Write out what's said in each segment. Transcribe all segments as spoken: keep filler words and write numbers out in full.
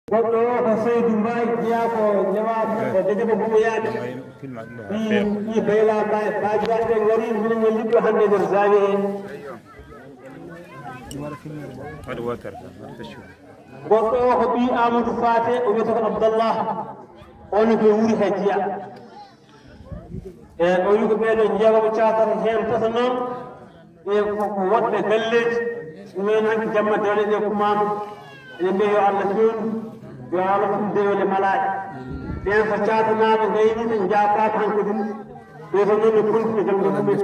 Goɗɗo o ko Seydou Mbaye, jeyaa ko Newaaɓe, ko Dejeɓa Bumuyaaɓe. Ɗi, ɗi Bayla Mbaye, baajiraaɓe ngari, minen e liɗɗo hannde nder Zawiya he. Waɗa wootere tan, waɗa taccu. Goɗɗo o ko ɓii Amadou Faté, o wiyetee ko Abdallah. On ko wuri he jeyaa. E o wi ko ɓeeɗo jeegomo caatata heen tata noon, e ko, ko woɗɓe galleeji, ɗum en hanki jamma dewle ɗe kumaama. Eɗen mbiya yo Allah feewnu, yo Allah tum dewle malaaɗe. Ɓeen ko caatanaaɓe ngayni ɓe njaakaama hanki ɗum. Ɓe ko noon no konti e janngo ɗum en.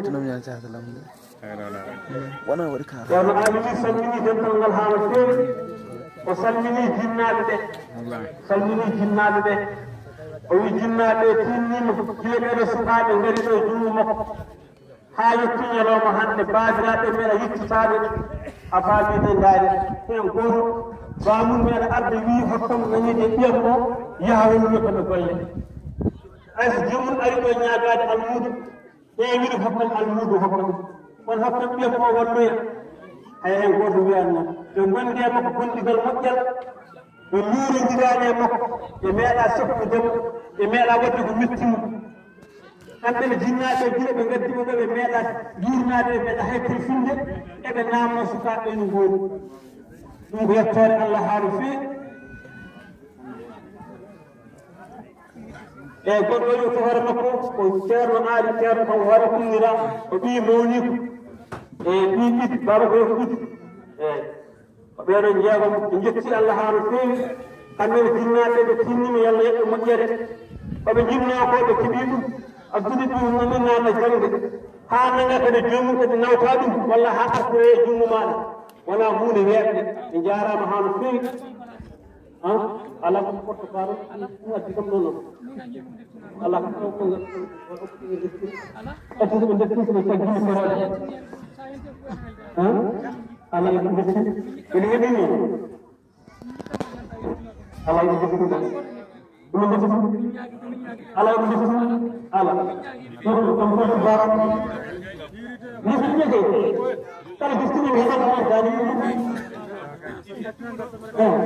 Wona waɗi ka. Kono Amini salmini dental ngal haa no feewi. O salmini jinnaaɓe ɓe. Salmini jinnaaɓe ɓe. O wi jinnaaɓe ɓe tinniima gila ɓeɗo suɓaaɓe ngari ɗo e junngo makko. Haa yettii ñalawma hannde, baabiraaɓe meeɗa yettitaade, a faamii de ndaari. Heen gooto, baamun meeɗa arde wii hokkam naniiɗe ɓiyam o, yaha wallude kam e golle. Hay so joomum ari ɗo ñaagaade almuudo, ɓe wiɗi hokkam almuudo hokkam. On hokkam ɓiya ko walloya. Hay heen gooto wiyaani noon. Ɓe ngondi e makko gondigal moƴƴal. Ɓe luurondiraani e makko. Ɓe meeɗa softude mo. Ɓe meeɗa waɗde ko metti mo. Kamɓe ne jinnaaɓe gila ɓe ngaddi mo ɗo ɓe meeɗa juurnaade, ɓe meeɗa hay telfinde. Eɓe naamno sukaaɓe no ngoodi. Ɗum ko yettoore Allah haa no feewi. Eeyi, goɗɗo waɗi ko hoore makko, ko ceerno aali, ceerno kam hoore kunnira, o ɓii mawniiko. Eeyi, ɓii ɓiɗi, baaba ko ko ɓiɗi. Eeyi, ko ɓeeɗo jeegom, ɓe njetti Allah haa no feewi. Kamɓe ne jinnaaɓe, ɓe tinniima, yo Allah yoɓ ɓe moƴƴere. Ko ɓe njinnoo ko, ɓe keɓii ɗum. Addude ɗum, no min naatna jaŋde. Haa nanga kadi joomum kadi nawta ɗum, walla haa artoya e junngo maaɗa. Wonaa huunde weeɓnde. Ɓe njaaraama haa no feewi. Han? Alaa ko porte parole, ɗum addi kam noon noon. Alaa ko ɗo ko ngal, ko ɗo ko ngal. Ɓe ndetti ko ɓe taggini korooje. Han? Alaa ko ndetti. Ene waɗi noon. Alaa ko ndetti. Ɗum ndetti. Alaa ko ndetti. Alaa. Ɗum, ɗum porte parole. Ni ko ɗum ndetti. Kala ndetti ko ndetti. Han?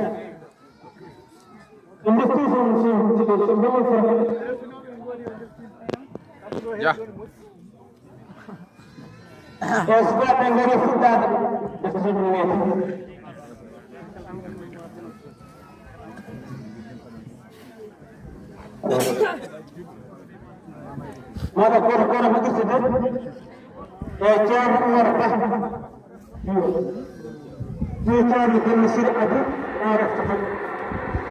Investigation, investigation, investigation. Ya. E sukaaɓe ngari fuɗɗaade. Maɗa koto kono ko irtude. E Ceerno Umar Ba. Ɗum tawi ko mi siri adu. Arafta.